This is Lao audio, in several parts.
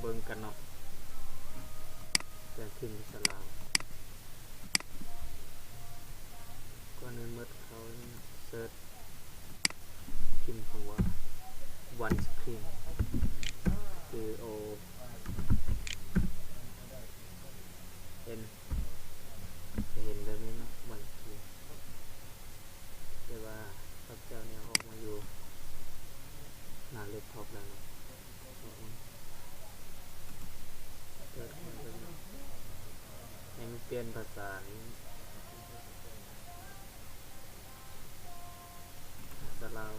ເບິ່ງກັນເນາະ ແປງພິມພາສາລາວ. ກ່ອນອື່ນໝົດເຮົາເສີດພິມຄຳວ່າ One Screen W O N ຈະເຫັນແບບນີ້ເນາະ One Screen. ແຕ່ວ່າຂ້າພະເຈົ້າແນວອອກມາຢູ່ໜ້າແລັບທັອບແລ້ວເນາະ. ໃຫ້ມັນປ່ຽນພາສານີ້ ພາສາລາວ.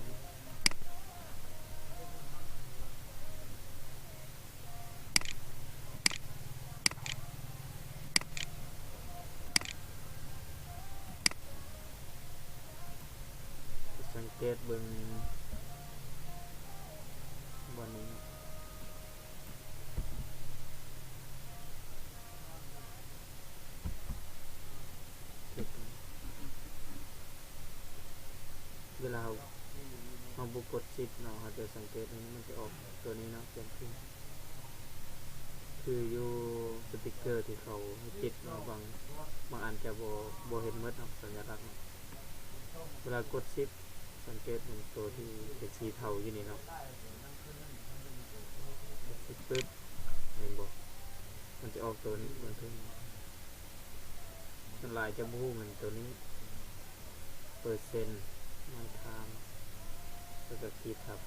ສັງເກດເບິ່ງບ່ອນນີ້ ເວລາເຮົາ ເຮົາບໍ່ກົດຊິບເນາະ ເຮົາຈະສັງເກດເຫັນມັນຈະອອກຕົວນີ້ເນາະ ປ່ຽນພິມ. ຄືຢູ່ສະຕິກເກີທີ່ເຂົາເຮັດຕິດເນາະ ບາງ ບາງອັນຈະບໍ່ ບໍ່ເຫັນໝົດເນາະ ສັນຍາລັກເນາະ. ເວລາກົດຊິບ ສັງເກດເບິ່ງໂຕທີ່ເປັນສີເທົາຢູ່ນີ້ເນາະ ກົດຊິບປຶບ ເຫັນບໍ່ ມັນຈະອອກໂຕນີ້ເບິ່ງເຖິງ. ສ່ວນຫຼາຍຈະບໍ່ຮູ້ແມ່ນໂຕນີ້ ເປີເຊັນ ມາຍທາມ ແລ້ວກໍຂີດທັບ